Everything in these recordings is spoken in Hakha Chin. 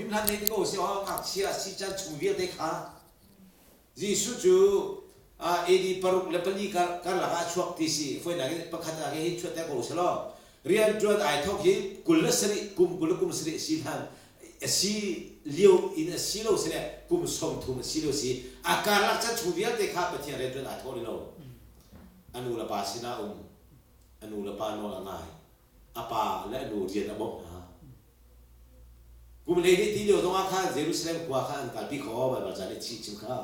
hrim hlan ne ti ko si aw ngakchia a si caan chung vialte kha Jesuh cu AD 64 karlak ah a chuak ti si. Fawinak in pakhat ah hin chuahter ko selaw rianṭuan ai thawk hi 27 kum 20 le kum sarih a si hlan a si lio in a si lo si le kum 30 a si lio si. A karlak chan chung vialte kha Pathian rianṭuan ai thawk rih lo. A nu le pa sinah um. A nu le pa nawl a ngai. A pa le a nu rian a bawmh hna. Kum 12 ti lio zongah khan Jerusalem khua kha an kalpi kho Baibal ca nih chih chim kha.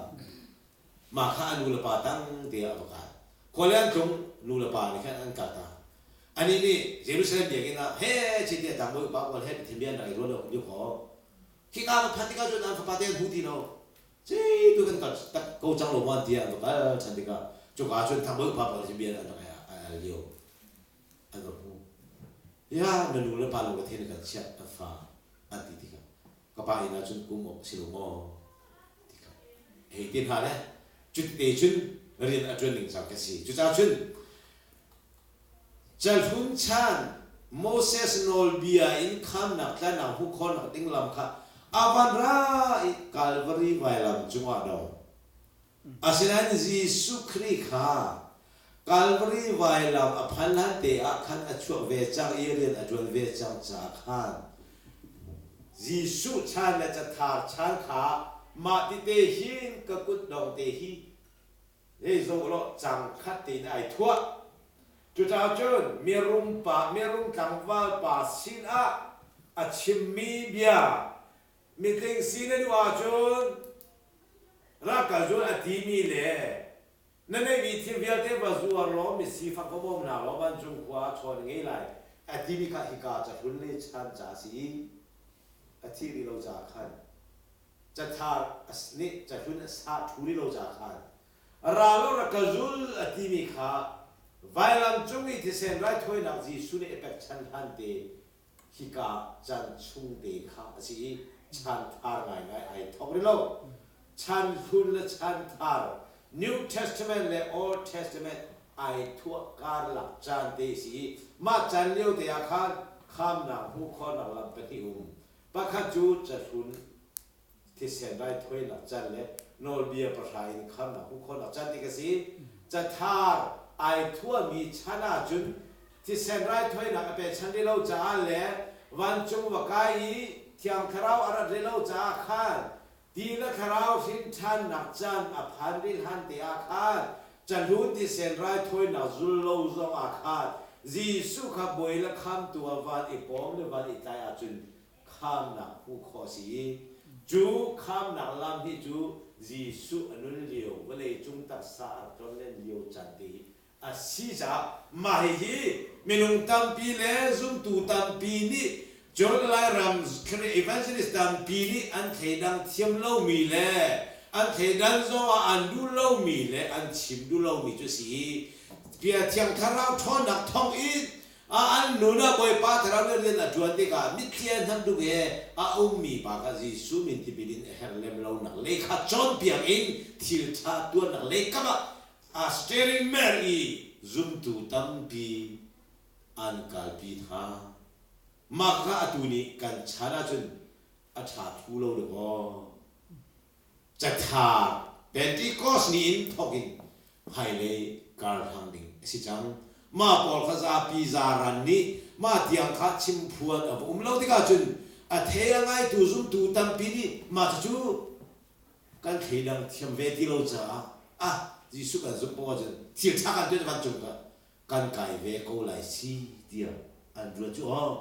Mah kha a nu le pa tang te ah a va kai. Khua le an tlung nu le pa nih khan an kaltak. Anih nih Jerusalem biakinn ah he chi tiah tlangbawi upa pawl he Pathian bia an rak i ruah lio lio kho. Khika va phanh tikah cun an fapa te an hmu ti lo. Ci tu kan kal tak ko cang lo maw an tiah an va kal ṭhan tikah cuka ah cun tlangbawi upa pawl nih bia an rak i al lio. An va hmu. Ya na nu le pa lung the na kan chiah an fa an ti tikah ka pa inn ah cun kum awk a si lo maw ti kha hei ti hna le cuti cun rian a ṭuan ning cang ka si. Cucaah cun Calhun chan Moses nawlbia in khamnak tlannak hmuh khawhnak ding lam kha a van ra i Calvary vailam cungah dong. Asinain Jesuh Khrih kha Kalvari vailam a phan hlan te ah khan a chuak ve cang i rian a ṭuan ve cang caah khan Jesuh chan le cathar chan kha mah tite hin ka kut dong te hi hei zoh law cang khat tein ai thuah. Cucaah cun mirum pa mirum tlangval pa sinah a chimmi bia mitling si na duh ahcun rak kal zul a timi le na neihmi thil vialte va zuar law misifak va bawm hna law vancung khua ah chaw na ngei lai a timi kha hika cahlun le chan ca a si i a thih rih lo caah khan cathar nih cahlun a sah ṭhu rih lo caah khan ra law rak ka zul a timi kha vailam cung i thisen raithawinak Jesuh nih a pekchan hlan te hika chan chung te kha a si i chan thar ngaingai ai thawk rih lo. Chan hlun le chan thar, New Testament le Old Testament ai thuah karlak caan te a si i mah caan lio te ah khan khamnak hmuh khawhnak lam pahnih um. Pakhat cu cahlun thisen raithawinak can le nawlbia pahra in khamnak hmuh khawhnak can ti ka si. Cathar ai thuami chan ahcun thisen raithawinak a pechan rih lo caah le vancung va kai i Thiang Thlarau a rat rih lo caah khan ti le Thlarau hrin ṭhannak caan a phan rih hlan te ah khan cahlun thisen raithawinak zul lo zong ah khan Jesuh kha bawi le khamtu ah van i pawm le van i tlai ahcun khamnak hmuh khawh a si i cu khamnak lam hi cu Jesuh a nun lio vawlei cung taksa a rak tlonlen lio caan te hi a si caah mah hihi minung tampi le zumtu tampi nih cun Lairam evangelist tampi nih an thleidang thiam lomi le an thleidan zongah an duh lomi le an chim duh lomi cu a si i Bia Thiang Thlarau ṭhawnnak thawng in an nun ah Bawipa Thlarau nih rian a ṭuan tikah mitthli a hnamh duk i a ummi pa kha Jesuh min tipil in a herh lem lonak lei kha cawnpiak in thil ṭha tuannak lei kam ah a steering mer i zumtu tampi an kalpi hna. Mah kha atu nih kan chan ahcun a ṭha thu lo dakaw. Cathar Pentecost ni in thawk in hmailei karhlang ding a si cang. Mah pawl kha zapi zaran nih mah tiang kha chimphuan a va um lo tikah cun a thei a ngaitu zumtu tampi nih mah cucu kan thleidang thiam ve ti lo caah ah Jesuh kan zumh poah cun thil ṭha kan tuah vancung kha kan kai ve ko lai si tiah an ruat cu aw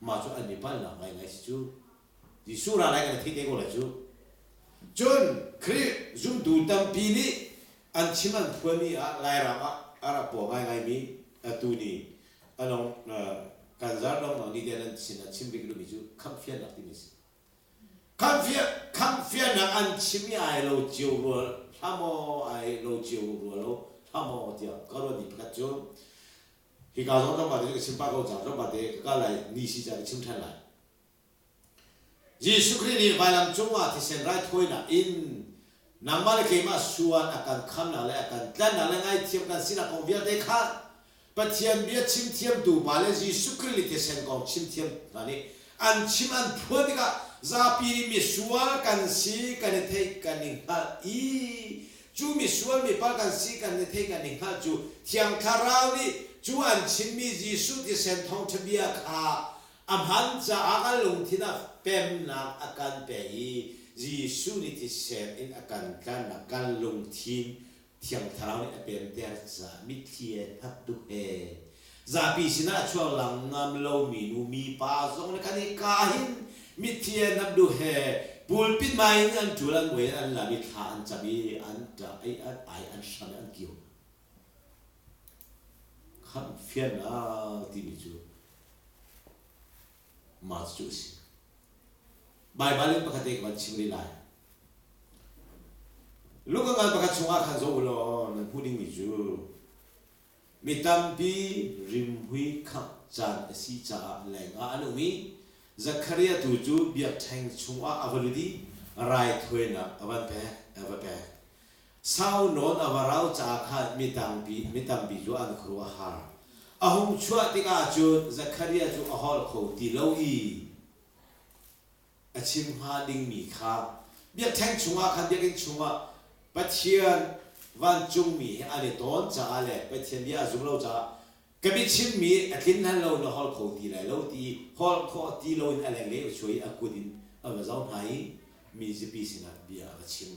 mah cu an i palhnak ngaingai si cu. Jesuh ra lai kan i theih te ko lai cu. Cun Khrih zumtu tampi nih an chim an phuanmi ah Lairam ah a rak paw ngaingaimi atu ni anong kan zar dong ni te nan sin ah chim rih duhmi cu khamhfiannak timi a si. Khamhfiannak an chim i ai lo cio rua hlah maw ai lo cio rua lo hlah maw tiah ka ruat mi pakhat cu hika zong tlawmpal te ka chim pah ko cang tlawmpal te ka kal lai ni si ca ka chim ṭhan lai. Jesuh Khrih nih vailam cungah thisen raithawinak in nangmah le keimah sual a kan khamnak le a kan tlanhnak le ngaihthiam kan sinak kong vialte kha Pathian bia chimthiamtu pa le Jesuh Khrih le thisen kong chimthiam hna nih An chim an phuan tikah zapi nih misual kan si kan i theih kan i hngalh i cu misual mipa kan si kan i theih kan i hngalh cu Thiang Thlarau nih cu an chimmi Jesuh thisen thawngṭha bia kha a hman caah kan lungthin ah pemnak a kan pek i Jesuh nih thisen in a kan tlanhnak kan lungthin Thiang Thlarau nih a pemter caah mitthli he hnapduk he zapi sinah a chuak lang ngam lomi nu mipa zong nih kan i ka hin mitthli he hnapduk he pulpit hmai in an ṭul an muai in an lam i thla an cam i an ṭah i an ai an hram i an kio. Khamh fiannak timi cu mah cu a si. Baibal in pakhat te ka van chim rih lai. Luka ngan pakhat chungah khan zoh u law nan hmuh dingmi cu mi tampi rimhmui khangh caan a si caah lengah an um i Zekhariah tu cu biakṭheng chungah a va lut i raithawinak a van pek, a va pek. Sau nawn a va rau caah khan mi tampi, mi tampi cu an khuaruah a har. A hung chuah tikah cun Zekhariah cu a holh kho ti lo i a chim hnga dingmi kha biakṭheng chungah khan biakinn chungah Pathian vancungmi he an i tawn caah le Pathian bia a zum lo caah ka biachimmi a tlin hlan lo na holh kho ti lai lo ti holh khawh ti loin a lenglei a chuah i a kut in a va zoh hna i mi zapi sinah bia a va chim.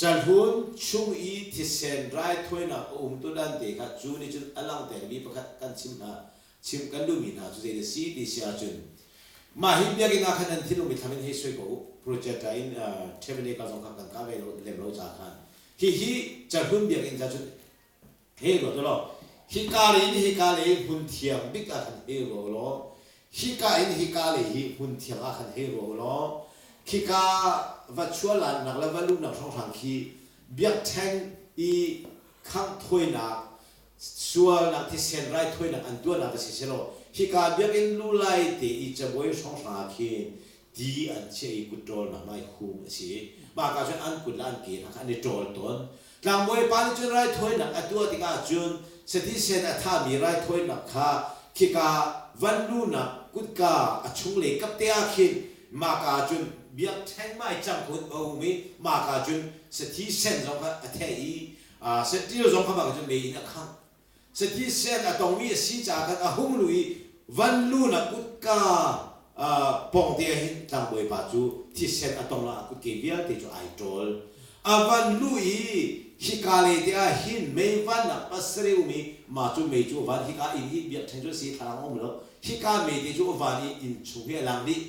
Cahlun chung i thisen raithawinak a um tudan te kha cu nih cun a langhtermi pakhat kan chim hna chim kan duhmi hna cu zei a si ti si ahcun mah hi biakinn ah khan nan thinlung mithlam in hei soi ko u projector in tabernacle zong kha kan kah ve lo lem lo ca khan hihi cahlun biakinn ca cun Hei ruat ulaw, hika lei in hika lei hmun thiang bik ah khan hei rua ulaw, hika in hika lei hi hmun thiang ah khan hei rua ulaw, khika va chuahlannak le va luhnak hrawnghrang khi biakṭheng i khanghthawinak, sualnak thisen raithawinak an tuahnak va si sehlaw, hika biakinn lu lai te i cabuai hrawnghrang ah khin ti an chiah i kut ṭawlnak ngai hum a si i mahka cun an kut le an ke hna kha an i ṭawl tawn. Tlangbawipa nih cun raithawinak a tuah tikah cun sathisen a thahmi raithawinak kha khika van luhnak kutka a chunglei kapte ah khin mahka cun biakṭheng maicang khun a um i mahka cun sathi sen zong kha a theh i saṭil zong kha mahka cun mei in a khangh. Sathi sen a tongmi a si caah khan a hung lu i van lunak kutka pawngte ah hin tlangbawipa cu thisen a tong ah a kutke vialte cu ai ṭawl. A van lu i hika lei te ah hin mei vannak pasarih um i mah cu mei cu a van hika inn hi biakṭheng cu a si thlarang a um lo hika mei te cu a van i inn chung hi a lang dih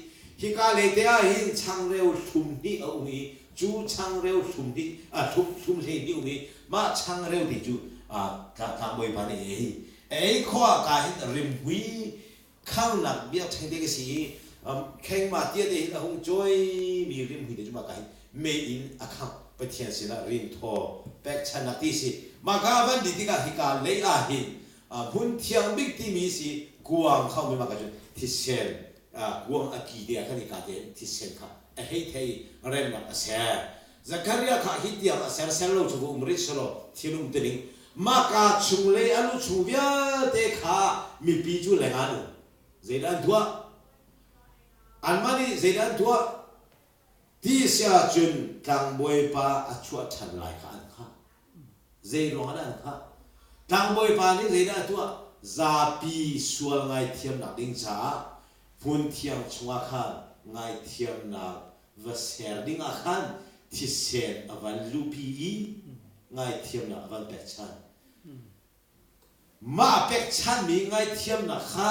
hika lei te ah hin changreu hlum hnih a um i cu changreu hlum hi a hlum hlum hlei hnih um i mah changreu te cu tlangbawi pa nih ei ei khawh ah ka hin rimhmui khangnak biakṭheng te ka si i khengma tia te hin a hung cawi mi rimhmui te cu mah ka hin mei in a khangh Pathian sinah rimthaw pekchannak ti si mah ka van di tikah hika lei ah hin hmun thiang bik timi si kuang kha um i mah ka cun thisen kuang a ki te ah khan hika te thisen kha a hei thei remnak a ser. Zakaria kha hi tiang a ser ser lo cu va um rih selaw thil um tining mahka chunglei a lu chung vialte kha mipi cu leng an um. Zeidah an tuah? Anmah nih zeidah an tuah? Ti si ahcun tlangbawipa a chuah ṭhan lai kha an hngah. Zei ruangah dah an hngah? Tlangbawipa nih zeidah a tuah? Zapi sual ngaithiamnak ding caah hmun thiang chungah khan ngaithiamnak va ser dingah khan thisen a van luhpi i ngaithiamnak a van pekchanh. Mah pekchanhmi ngaihthiamnak kha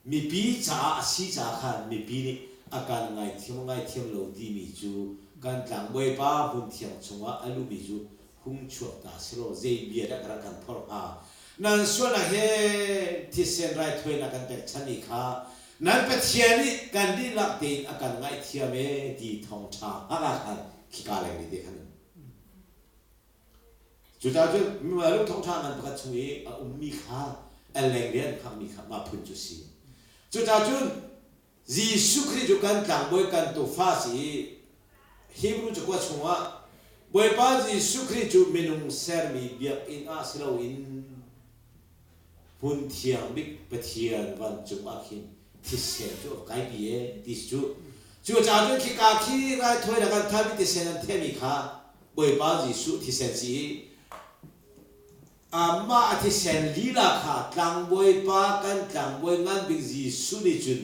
mipi caah a si caah khan mipi nih a kan ngaithiam ngaithiam lo timi cu kan tlangbawipa hmunthiang chungah a luhmi cu hung chuak ta selaw zei bia dah ka rak kan phorh hnga? Nan sualnak he thisen raithawinak kan pekchanhmi kha nan Pathian nih kan dihlak tein a kan ngaihthiam ee ti thawngṭha hngalh ah khan khika leng te khan Cucaah cun lung thawngṭha ngan pakhat chung i a ummi kha a leng rian hngakmi kha mah phun cu a si. Cucaah cun Jesuh Khrih cu kan tlangbawi kan tufa a si i Hebrew cakuat chungah Bawipa Jesuh Khrih cu minung sermi biakinn ah si loin hmun thiang bik Pathian vancung ah khin Thisen cu a va kaipi e ti si cu. Cucaah cun khika khi raithawinak an thalmi thisen an thehmi kha Bawipa Jesuh thisen si i amah a thisen lila kha tlangbawipa kan tlangbawi ngan bik Jesuh nih cun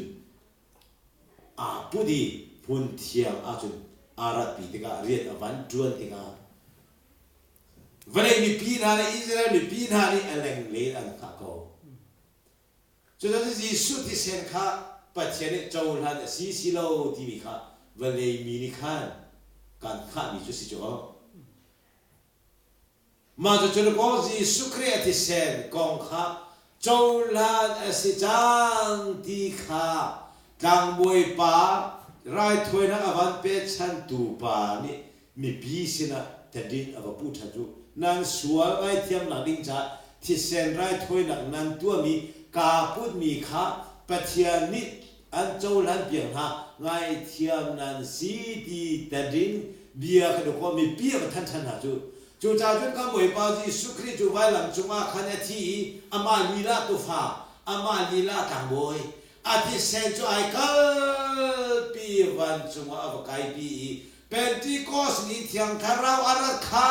aa put i hmun thiang ahcun aa ratpi tikah rian a van ṭuan tikah vawlei mipi hna le Israel mipi hna nih a lengle in an hngah ko. Cucaah Jesuh thisen kha Pathian nih cohlan a si si lo timi kha vawlei mi nih khan kan hngahmi cu si cu aw. Mah cucu kaw Jesuh Khrih a thisen kong kha cohlan a si cang ti kha tlangbawi pa raithawinak a van pechantu pa nih mipi sinah tadin a va pu ṭhan cu nan sual ngaithiamnak ding caah thisen raithawinak nan tuahmi kaa putmi kha Pathian nih an cohlan piak hna ngaithiam nan si ti tadin bia kha dawkaw mipi a va thanh ṭhan hna cu. Cucaah cun kan Bawipa Jesuh Khrih cu vailam cungah khan a thi i amah lila tufa, amah lila tlangbawi, a thisen cu ai kalpi vancung ah a va kaipi i Pentecost ni Thiang Thlarau a rat kha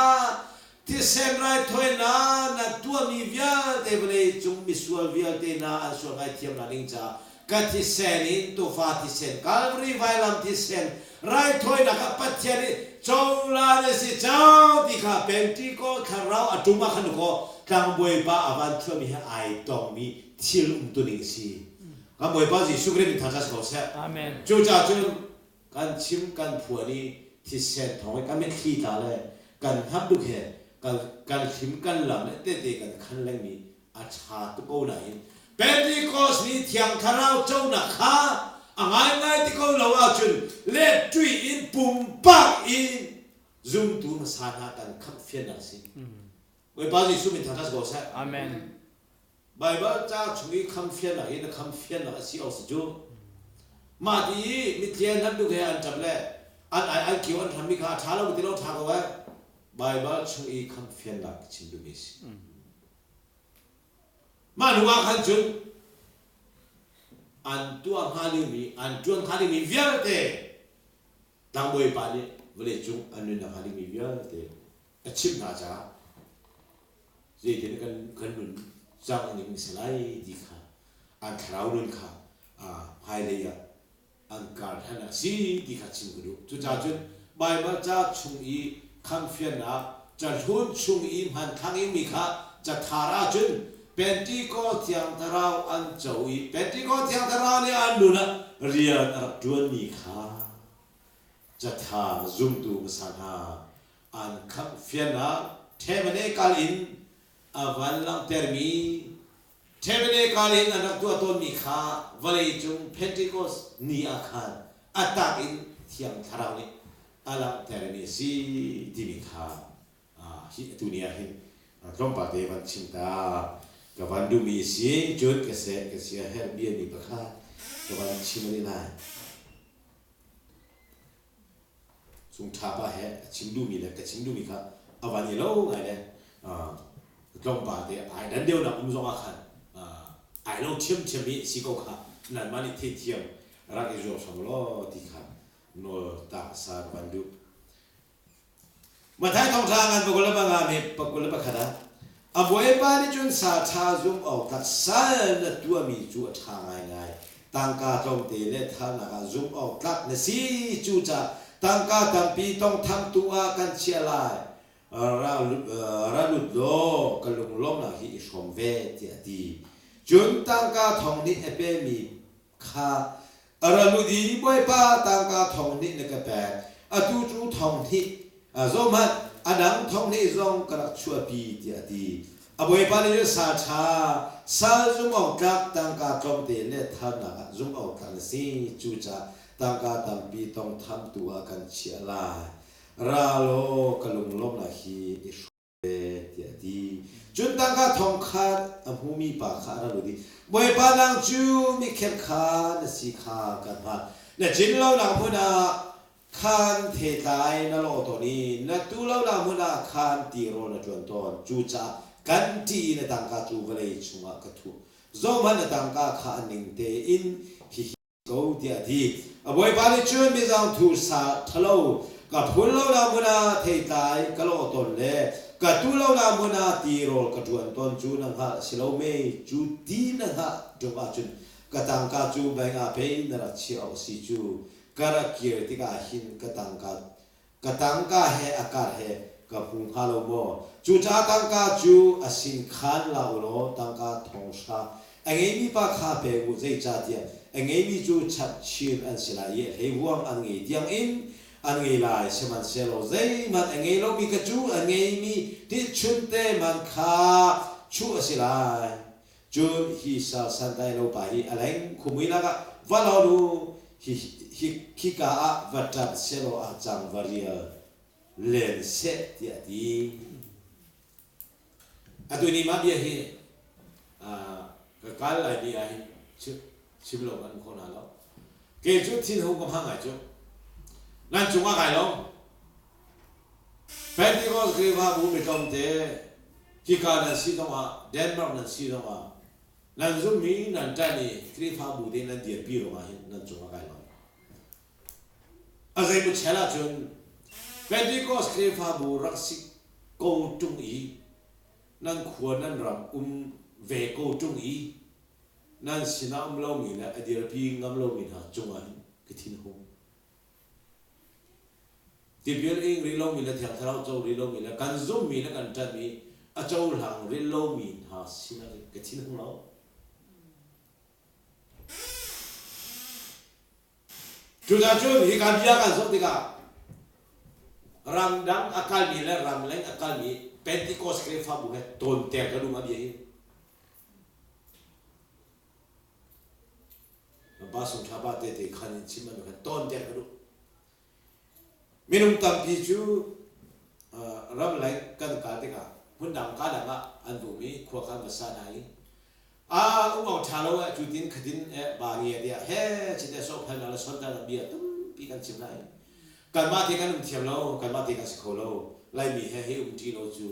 thisen raithawinak na tuahmi vialte vawlei cung misual vialte hna an sual ngaithiamnak ding caah ka thisen in tufa thisen Calvary vailam thisen raithawinak ah Pathian nih cohlan a si cang ti kha Pentecost Thlarau a ṭum ah khan kaw tlangbawipa a van thuami he ai tongmi thil umtuning a si. Kan Bawipa Jesuh Khrih min thangṭhat si ko seh. Amen. Cucaah cun kan chim kan phuan i thisen thawng i kan mitthli tla le kan hnap duk he kan kan hlim kan lam le tete kan khan lengmi a ṭha tuk ko nain Pentecost ni Thiang Thlarau conak kha a ngaingai ti ko lo ahcun lettui in pumpak in zumtu hmasa hna kan khamh fiannak a si. Bawipa Jesuh min thangṭhat si ko seh. Amen. Baibal ca chung i khamfiannak hi na khamfiannak a si awk si cu. Mah ti i mitthli an hnamh duk he an ṭap le an ai an kio an hrammi kha a ṭha lo ti lo ṭha ko eh. Baibal chung i khamfiannak ka chim duhmi a si. Mah hnu ah khan cun an tuah hnga dingmi, an ṭuan hnga dingmi vialte tlangbawi pa nih vawleicung an nunnak hnga dingmi vialte a chimh hna caah zeitin kan kan nun cang ning si lai ti kha an thlarau nun kha hmailei ah an kar hlan a si ti kha chim ka duh. Cucaah cun Baibal ca chung i khamfiannak cahlun chung i hmanthlak i mi kha cathar ahcun Pentecost Thiang Thlarau an co i Pentecost Thiang Thlarau nih an nun ah rian a rak ṭuanmi kha cathar zumtu hmasa hna an khamhfiannak Ṭhemane kal in a van langhtermi Ṭhemane kal in an rak tuah tawnmi kha vawleicung Pentecost ni ah khan a tak in Thiang Thlarau nih a langhtermi a si timi kha hi atu ni ah hin tlawmpal te van chim ta ka van duhmi a si. Cun ka seh ka sia herh biami pakhat ka van chim a lai. Sungṭha pa he a chim duhmi le ka chim duhmi kha a van i lo ngai le tlawmpal te ai dan deuhnak um zong ah khan ai lo ṭhiamṭhiam i si ko kha nanmah nih theithiam rak i zuam hram law ti kha nawl ta sa ka van duh. Matthai thawngṭha ngan 25 mi 21 ah a bawipa nih cun sa ṭha zum awk tlak sal na tuahmi cu a ṭha ngaingai. Tangka tlawmte le thalnak ah zum awk tlak na si. Cucaah tangka tampi tawngthamtu ah kan chiah lai. Ra lut law ka lunglawmhnak hi i hrawm ve, tiah a ti. Cun tangka thong nih a pemi kha a ra lut i Bawipa tangka thong hnih na ka pek, atu cu thong hnih, zohhmanh, a dang thong hnih zong ka rak chuahpi, tiah a ti. A bawipa nih cun sal ṭha, sal zumh tlak tangka tlawmte le thalnak ah zumh awk tlak na si, cucaah tangka tampi tawngthamtu ah kan chiah lai. Ra law ka lunglawmhnak hi i hrawm tiah a ti. Cun tangka thong khat a hmumi pa kha a ra lut i, Bawipa nang cu mikher kha na si kha ka hngalh. Na cin lonak hmun ah khan theitlai na lawh tawn i na tu lonak hmun ah khan tirawl na ṭuan tawn. Cucaah kan ṭih i na tangka cu vawlei chungah ka thuh. Zohhmanh na tangka kha a ning tein hihi. Ko tiah a ti. A bawipa nih cun mizangthu sa ṭhalo ka phun lonak hmun ah theitlai ka lawh tawn le ka tu lonak hmun ah tirawl ka ṭuan tawn cu na hngalh a si lo mei? Cu ti na hngalh ṭung ahcun ka tangka cu bank ah pei na rak chiah awk a si cu. Ka rak kir tikah hin ka tangka Ka tangka he a karh he ka hmu hnga lo maw? Cucaah tangka cu a sin khan la u law tangka thong hra a ngeimi pa kha pe u, zeicahtiah a ngeimi cu chap chin an si lai i a hleivuang an ngei tiangin an ngei lai. Sihmanhsehlaw zeihmanh a ngei lomi kha cu a ngeimi tihchunte man kha chuh a si lai. Cun hi sal santlai lo pa hi a leng khumui lakah va lawn u, hi, hi, khika ah va ṭap sehlaw a cang va rial len seh tiah a ti. Atu ni mah bia hi ka kal lai ni ah hin chim lo kan kho hna lo. Kei cu thinhung ka hmang ngai cu. Nan cungah kai lawm. Pentecost Khrihfabu mi tlawmte hika nan si zongah Denmark nan si zongah nan zummi nan ṭanh i Khrihfabu te nan dirpi ruangah hin nan cungah kai lawm. A zeimaw chel ahcun Pentecost Khrihfabu rak si ko ṭung i nan khua nan ram um ve ko ṭung i nan sinah um lomi le a dirpi ngam lomi hna cungah hin ka thinhung. Tipil ing rih lomi le Thiang Thlarau co rih lomi le kan zumhmi le kan ṭanhmi a cohlang rih lomi hna sinah cun ka thinhung lo. Cucaah cun hika bia kan zoh tikah ramdang a kalmi le ramleng a kalmi Pentecost Khrihfabu he tawnter ka duh ma bia hi. Pa sung ṭha pa tete khan in chim an kan tawn ter ka duh. Minung tampi cu ramleng kan kal tikah hmundang ka dang ah an vum i khua khan va sa hna i a um awk ṭha lo eh cu tin khatin eh ba ngia tiah he chite sawhphalnak le sontalnak bia tampi kan chim lai. Kanmah te kan um thiam lo, kanmah te kan si kho lo. Laimi he hi um ṭi lo cu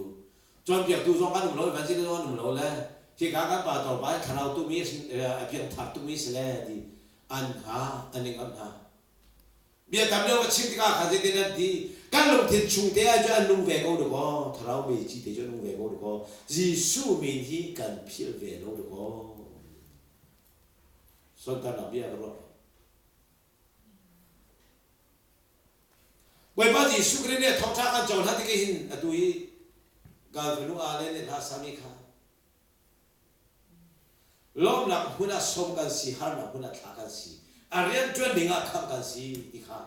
Cawnpiaktu zong kan um lo, evangelist zong an um lo le hika kan pastor pa hi thlarau tumi a piangthar tumi si le ti an hna an i ngamh hna. Bia tam deuh ka chim tikah khan zeitin an ti kan lungthin chung te ah cun an nung ve ko dakaw thlarau mi ci te cu an nung ve ko dakaw Jesuh min hi kan philh ve lo dakaw sontarnak bia ka ruah Bawipa Jesuh Khrih nih thawngṭha kan cohlan tik hin atu hi kan fanu Ale nih hla sami kha lawmnak hmun ah sawm kan si harnak hmun ah thlah kan si a rian ṭuan ding ah khangh kan si ti kha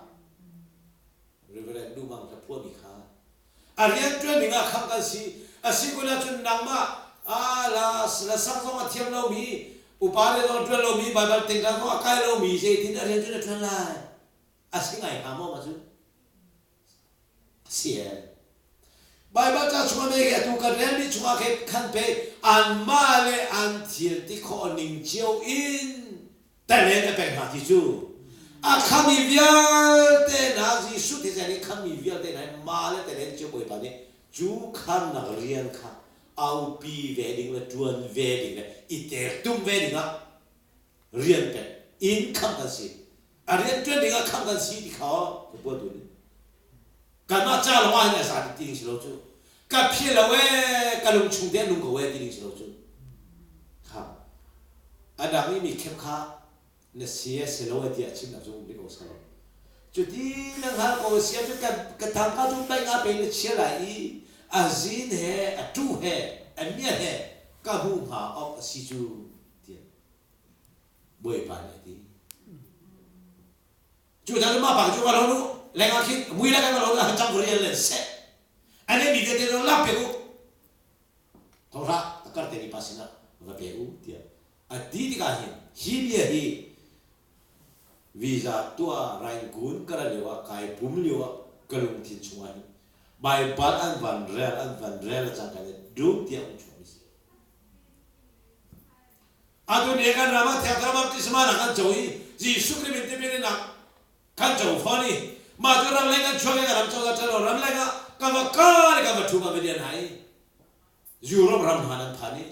Reverend Dumang hla phuahmi kha a rian ṭuan ding ah khangh kan si a si kun ahcun nangmah la la sang zong a thiam lomi upa le zong a ṭuan lomi Baibal tingtang zong a kai lomi zeitin a rian cun a ṭuan lai A si ngai hnga maw mah cu? A si ee. Baibal ca chungah me atu kan relmi chungah khe khan pe anmah le an thil ti khawh ning cio in talen a pek hna ti cu a khami vialte hna Jesuh thisen i khammi vialte hna hi mah le talen cio Bawipa nih cu khamnak rian kha aupi ve ding le ṭuan ve ding le i tertum ve ding ah rian pek in khamh kan si. A rian ṭuan ding ah khamh kan si ti kha ka buat tu nih kanmah ca lawng ah hin a za ti ding si lo cu ka phil lo ee ka lung chung te nung ko ee ti ding si lo cu kha a dang i mi khep kha na si e si lo e tiah chimnak cu um rih ko salo cuti na hngal ko sia cu ka ka thangka cu pei nga pe na chia lai i a zin he a tu he a mia he ka hmu hnga awk a si cu tiah Bawipa nih a ti. Cu hna cu mah pa cu va lo nu lengah khin mui le kan va lo nu cang rial le seh. Ane mi vialte zong lak pe u. Thawhra a kar te mi pa sinah va pe u tiah a ti tikah hin hi bia hi visa tuah Rangoon ka ra lio ah kai pum lio ah ka lungthin chungah hin Baibal an van rel an van rel a cang kan i dum tiah um chuak mi si. Atu ni kan ram ah Thiang Thlarau baptisma nak kan co i Jesuh Khrih min tipil innak kan co fawn i mah cu ramleng kan chuak i kan ram cozah ṭhalo ramleng ah kan va kal i kan va ṭhu kan va lian hna i Europe ram hna nan phan i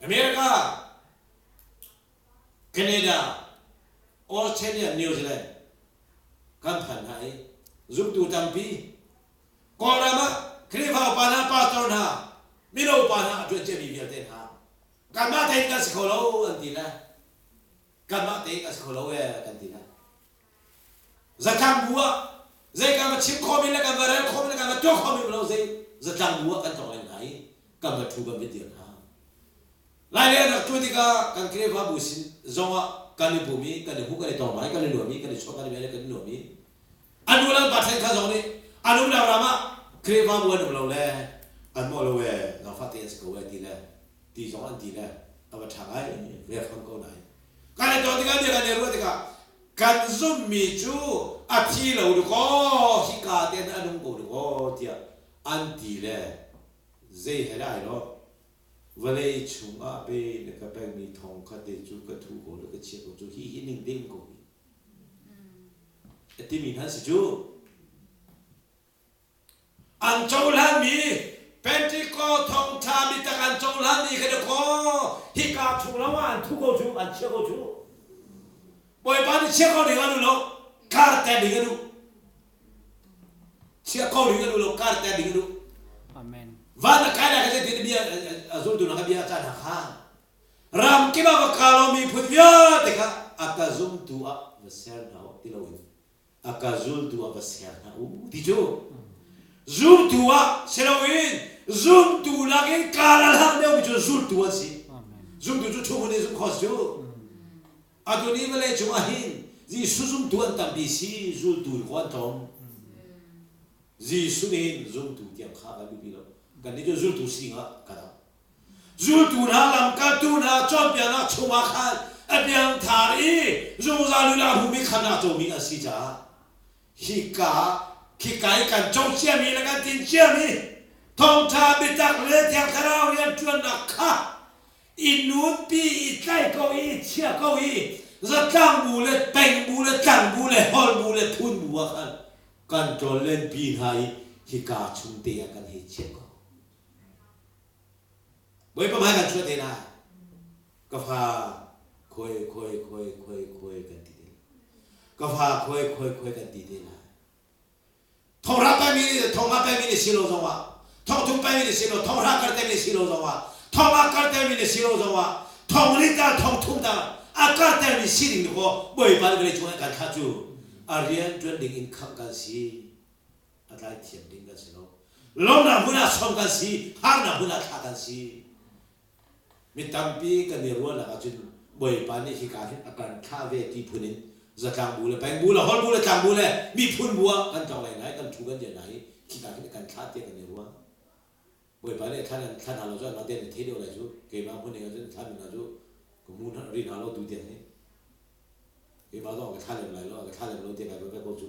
America, Canada, Australia, New Zealand kan phan hna i zumtu tampi Kawlram ah Khrihfa upa hna, pastor hna, mino upa hna a ṭuan ciami vialte hna kanmah tein kan si kho lo an ti le kanmah tein kan si kho lo ee kan ti le zatlang bu ah zei kan va chim khawmi le kan va rel khawmi le kan va tuah khawmi lo zei zatlang bu ah kan tlong leng hna i kan va ṭhu kan va dir hna. Lailei an rak ṭuan tikah kan Khrihfabu sin zongah kan i pum i kan i hmu, kan i tong hna i kan i nuam i kan i chuah, kan i bia i kan i nuam i an nu le an pa ṭhen kha zong nih an umnak ram ah Khrihfabu an um lo le an mawh lo ee zaangfah te an si ko ee ti le ti zong an ti le a va ṭha ngai ve fawn ko nain kan i ton tikah bia kan i ruah tikah kan zumhmi cu a thi lo dakaw hika te a nung ko dakaw tiah an ti le zei he dah ai lawh Vawlei chungah pe na ka pekmi thong kha te cu ka thu ko le ka chia ko cu hi hi ning ding ko hi a timi hna si cu an cohlanmi Pentecost thawngṭha bitak an cohlanmi kha dakaw hika chung lo ah an thu ko cu an chia ko cu Bawipa nih chia ko ding an duh lo karter ding a duh Chia ko ding a duh lo, kar ter ding a duh. Amen. Van a kai lai ka zeitin bia a zultu na ka bia caan ha kha. Ram kip ah va ka lo miphun vialte kha a ka zumtu ah va ser hna u ti loin a ka zultu ah va ser hna u ti cu. Zumtu ah si loin zumtu lakin kar a hlang deuhmi cu zultu an si. Zumtu cu chung in zumh khawh si cu. Atu ni vawlei cung ah hin Jesuh zumtu an tampi si, zultu in an tlawm. Jesuh nih hin zumtu tiang kha kan duhpi lo. Kannih cu zultu si ding ah kan auh. Zultu hna, lamkaltu hna cawnpiaknak chungah khan a piangthar i zungzal in a humi khamnak comi an si caah hika khika i kan co ciami le kan tin ciami thawngṭha biatak le Thiang Thlarau rianṭuannak kha i nunpi i tlaih ko i i chia ko i zatlang bu le peng bu le tlang bu le hol bu le phun bu ah khan kan ṭawllenpi hna i hika chung te ah kan hei chiah ko. Bawipa hmai kan chuah te lai. Ka fa khuai khuai khuai khuai khuai kan ti te lai. Ka fa khuai khuai khuai kan ti te lai. Thonghra pemi thonga pemi ni si lo zongah thongthum pemi ni si lo thonghra kartemi ni si lo zongah thonga kartemi ni si lo zongah thongli ta thongthum ta a kartermi si ding ko Bawipa nih vawlei cungah kan thlah cu a rian ṭuan ding in khamh kan si a tlai thiam ding kan si lo lawmnak hmun ah sawm kan si harnak hmun ah thlah kan si Mi tampi kan i ruahnak ahcun Bawipa nih hika hin a kan thlah ve ti phun in zatlang bu le peng bu le holh bu le tlang bu le miphun bu ah kan tlong lai hna i kan ṭhu kan dir hna i khika hin a kan thlah tiah kan i ruah. Bawipa nih a thlah nan thlah hna lo cu anmah tein na thei deuh lai cu keimah hmun ning ahcun thlah mi hna cu ka hmu hna ri hna lo tu tiang hi keimah zong ka thlah lem lai lo ka thlah lem lo tiah kai ruat ve ko cu.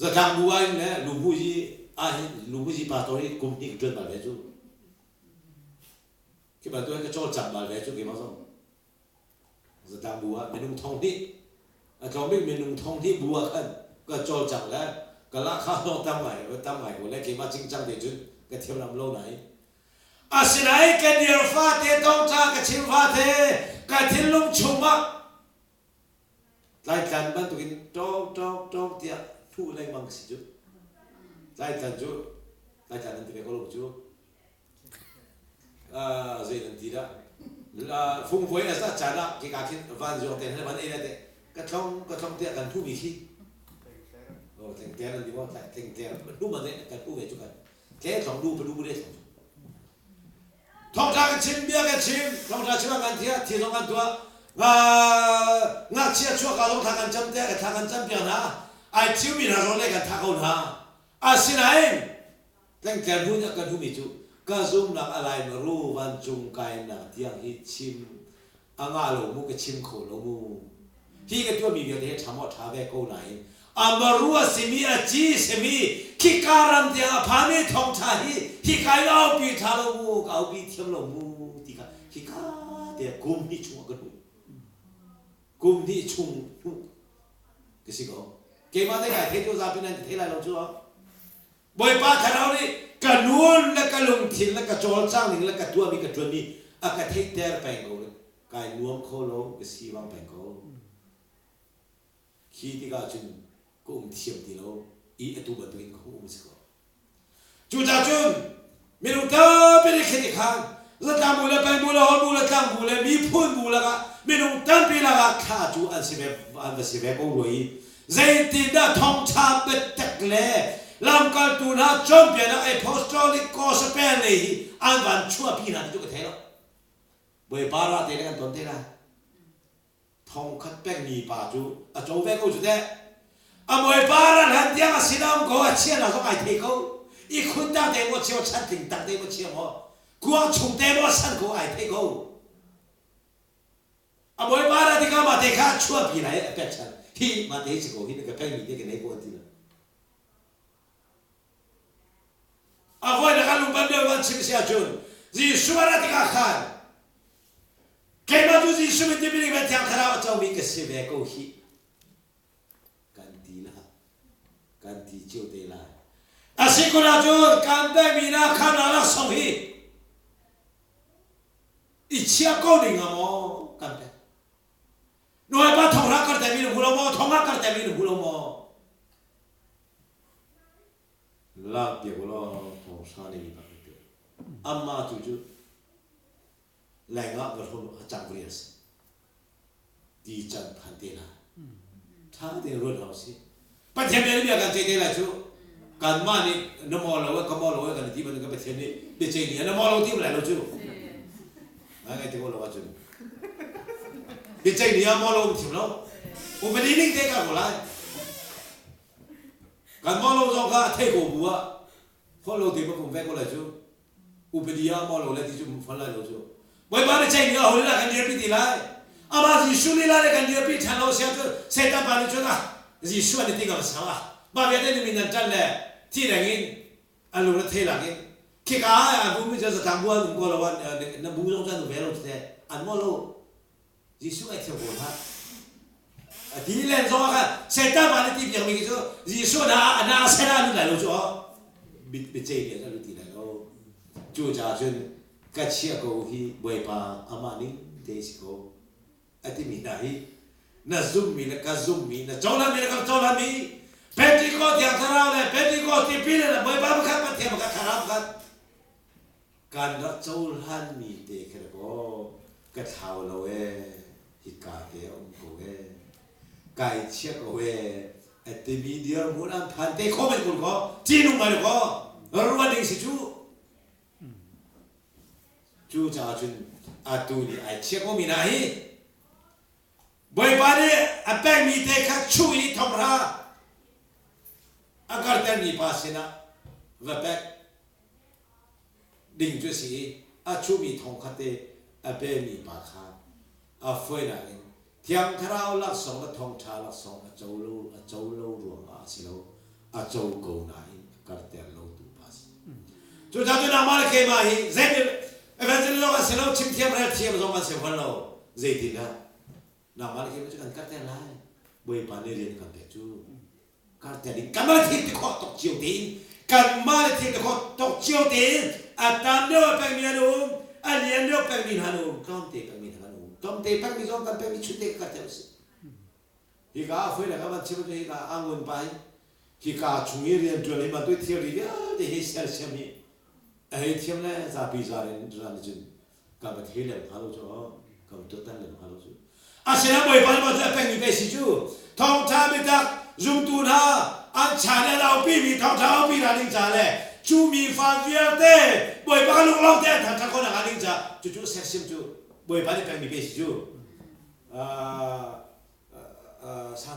Zatlang bu ah hin le luhmuhzi ah hin luhmuhzi pastor hi kum hnih ka ṭuan bal ve cu. Khi bantuk in ka cawlcang bal ve cu keimah zong. Zatlang bu ah minung thong hnih a tlawm bik minung thong hnih bu ah khan ka cawlcang le ka lahkhah zong tam ngai tam ngai ko le keimah cingcang te cun ka thiam lam lo nain asinain ka dir fate thawngṭha ka chim fate ka thinlung chungah Tlaitlan bantukin ṭawng ṭawng ṭawng tiah hnuh lengmang si cu. Tlaitlan cu tlaitlan nan ti ve ko lo cu. Uh, zei nan ti dah? Uh, fungvuai a zah caan ah khika khin vanzuang te han van ei te ka tlong ka tlong tiah kan hnuhmi khi. Oh, tlengtler nan ti maw? Tlengtler hnu man kan hnuh ve cu kan. Tle tlong du pa du le tlong. Thawngṭha ka chim, bia ka chim, thawngṭha chim ah kan thiah, thil zong kan tuah. Ngakchia chuahka zong thla kan cam te, thla kan cam piak hna. Ai thiumi hna zong le kan thah ko hna. Asinain, tlengtler hnu nih a kan humi cu ka zumnak a lai maru vancung kainak tiang hi chim a ngah lo mu ka chim kho lo mu hi ka tuahmi vialte hi ṭha maw ṭha ve ko nain a maru a simi a ci simi khika ram tiang a phami thawngṭha hi hika i aupi ṭha lo mu ka aupi thiam lo mu ti kha hika te kum hnih chung ah ka hnuh kum hnih chung hnuh ka si ko keimah te kai thei tu zapi nan ka thei lai lo cu Bawipa Thlarau nih ka nun le ka lungthin le ka cawlcang ning le ka tuahmi ka ṭuanmi a ka theihter peng ko kai nuam kho lo ka sivang peng ko. Hi tikah cun ka um thiam ti lo i atu bantukin ka hung um si ko. Cucaah cun minung tampi nih khi ti khan zatlang bu le peng bu le holh bu le tlang bu le miphun bu lakah minung tampi lakah thla cu an si ve an va si ve ko rua i zeitindah thawngṭha biatak le lamkaltu hna cawnpiaknak apostolic gospel lei hi an van chuahpi hna ti cu ka thei lo. Bawipa ra te le kan ton te lai. Thongkhat pekmi pa cu a co ve ko cu teh. A bawipa ral han tiang a sinah um ko, a chiahnak zong ai thei ko. I khun tak te maw chia chan tling tak te maw chia maw kuang chung te maw san ko ai thei ko. A bawipa ra tikah mah te kha a chuahpi lai a pek chan. Hi mah te hi si ko hi na ka pekmi te ka nei ko an ti lo. A voi na kan lungban deuh van chim si ahcun Jesuh a rat tikah khan Keimah cu Jesuh min timi ning Thiang Thlarau a comi ka si ve ko hih. Kan ti la. Kan ti cio te lai. A si kun ahcun kan pekmi na kha na laksawng hi i chia ko ding ah maw kan pek. Nuaipa thonghra kar temi na hmu lo maw? Thongah kar temi na hmu lo maw? Lak piak ulaw thonghra nei bak ti. Amma tu cu lengah va hrum a cang ve a si ti can phan te lai ṭha tein ruat hau si Pathian bia bia kan ceih te lai cu kanmah nih na maw lo ka maw lo kan ti bantuk Pathian nih biaceih ni na maw lo ti lai lo cu ngai ngai ti ko lo ahcun biaceih ni ah maw lo um thiam lo upadi ning te ka ko lai kan maw lo zong kha a thei ko bu ah Holh lo te ma kum ve ko lai cu. Upadi ah maw lo le ti cu fal lai lo cu. Bawipa nih ceih ni ah holi la kan dirpi ti lai. Amah Jesuh lila le kan dirpi ṭhan lo sia cu Satan pa nih cun ah Jesuh an i ti ngam sang ah mah vialte nih min nan ṭan le thi reng in an lung le thei lak in khika ah an vumi cu zatlang bu an um ko lo na bu zong cu an um ve lo tete an maw lo Jesuh ngaihthiam ko hlah. A ti len zong ah khan Satan pa nih ti piakmi khi cu Jesuh na a na sel ah lut lai lo cu aw. Biacei nih a lut ti lai lo. Cu caah cun ka chiah ko hi Bawipa amah ning te si ko. A timi hna hi na zummi le ka zummi na cohlanmi le ka cohlanmi Pentecost Thiang Thlarau le Pentecost tipil le Bawipa pakhat Pathian pakhat Thlarau pakhat Kan rak cohlanmi te kha kaw ka thlau lo ee, hika te a um ko ee, kai chia ko ee, a timi dirhmun an phan te kho men kun kaw, ṭihnung ngai kaw, ruah ding si cu. Cu caah cun atu nih ai chia komi hna hi Bawipa nih a pekmi te kha chuh i thonghra a kartermi pa sinah va pek ding cu a si i a chuhmi thong kha te a pemi pa kha a fawinak in Thiang Thlarau laksawng le thawngṭha laksawng a co lo a co lo ruangah a si lo a co ko nain a karter lotu pa a si. Cucaah cu nangmah le keimah hi zeitin evangelist zong an si lo chimthiam rel thiam zong an si fawn lo zeitindah nangmah le keimah cu kan karter lai Bawipa nih rian kan pek cu karter ding kanmah le thil ti khawh tok cio tein kanmah le thil ti khawh tok cio tein a tam deuh a pekmi an um a lian deuh pekmi hna an um tlawmte pekmi hna an um tlawmte pekmi zong kan pekmi chunte ka karter usih hika a foi le ka van chim cu hika a ngun pa hi hika chung i rianṭuan hi bantuk thilri vialte hi sersiam hi a hei thiam le zapi zar in ran cun ka va thei lem hnga lo cu ka va tuahtan lem hnga lo cu asinain Bawipa nih cu a pekmi pei si cu thawngṭha biatak zumtu hna an chan i an aupimi thawngṭha aupi hna ding ca le cu mi fa vialte Bawipa ka lunglawm te an thangṭhat khawh nakhnga ding ca cucu sersiam cu Bawipa nih pekmi pei si cu.